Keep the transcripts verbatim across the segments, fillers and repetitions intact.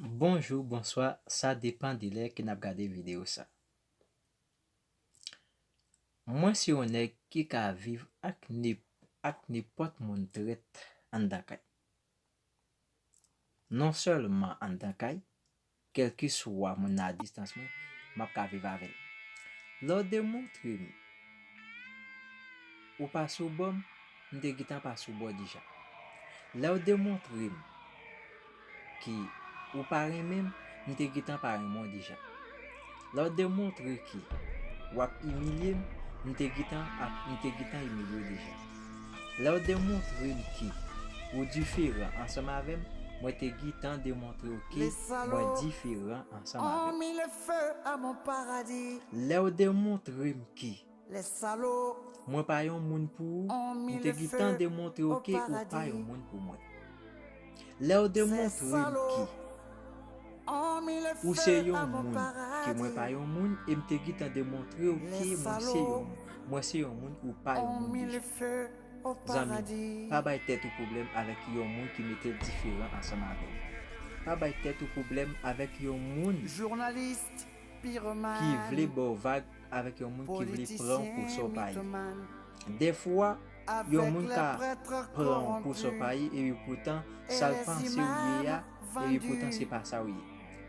Bonjou, bonswa, sa depann de lè ke n ap gade videyo sa. Mwen se yon nèg ki ka viv ak ne-, ak nenpòt moun trèt anndan kay. Non sèlman anndan kay, kèlkeswa moun nan a distans mwen, m ap ka viv avè l. Lè w demontre m ou pa sou bò m, m te gentan pa sou bò w deja. Lè w demontre m ke ou pa renmen m, m te gentan pa renmen w deja. Lè w demontre ke w ap imilye m, m te gentan ap, m te gentan imilye w deja. Lè w demontre m ke ou diferan ansanm avè m, mwen te gentan demontre w ke mwen diferan ansanm avè w. Lè w demontre m ke mwen pa yon moun pou ou, m te gentan demontre w ke ou pa yon moun pou mwen. Lè w demontre m ke ou se yon moun, ke mwen pa yon moun, e m te gentan demontre w ke mwen se yon, mwen se yon moun, ou pa yon moun deja. Zanmi m, pa bay tèt ou pwoblèm avèk yon moun ki mete l diferan ansanm avè w. Pa bay tèt ou pwoblèm avèk yon moun ki vle ba w vag, avèk yon moun ki vle pran w pou sa w pa ye. Dèfwa, yon moun ka pran w pou sa w pa ye, epi poutan, sa l panse w ye a, epi poutan, se pa sa w ye.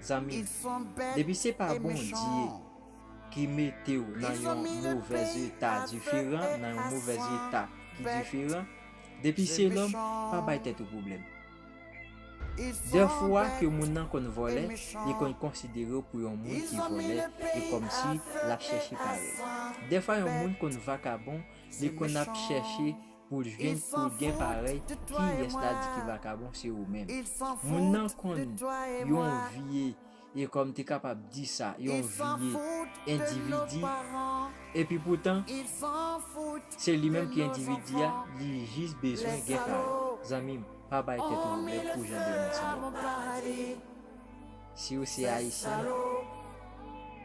Zanmi m, depi se pa Bondye ki mete w nan yon movèz eta diferan, nan yon movèz eta ki diferan, depi se lòm, pa bay tèt ou pwoblèm. Dèfwa ke moun nan konn vòlè, li konn konsidere w pou yon moun ki vòlè, e kòmsi l ap chèche parèy. Dèfwa yon moun konn vakabon, li konn ap chèche pou l jwenn, pou l gen parèy, kiyès la di ki vakabon, se ou menm. Moun nan konn yon vye, e kòm te kapab di sa, yon vye endividi, epi poutan, se li menm ki endividi a, li jis bezwen gen parèy. Zanmi m, pa bay tèt ou pwoblèm pou jan de moun sa yo. Si w se ayisyen,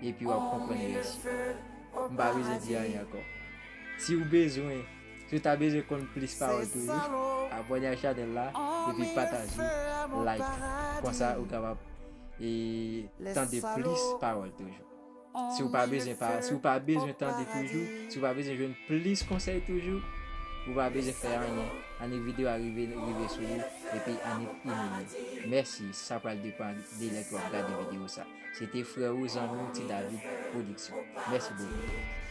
epi w ap konprann rès yo. M pa bezwen di anyen ankò. Si w bezwen, si w ta bezwen konn plis pawòl toujou, abòne ak chanèl la, epi pataje, like. Konsa ou kapab, e, tande plis pawòl toujou. Si w pa bezwen pa, si w pa bezwen tande toujou, si w pa bezwen jwenn plis konsèy toujou, ou pa bezwen fè anyen. Annik videyo a rive, rive sou ou, epi annik imilye. Mèsi, sa pral depann de lè ke w ap gade videyo sa. Se te frè ou, zanmi w, Ti David Production. Mèsi bokou.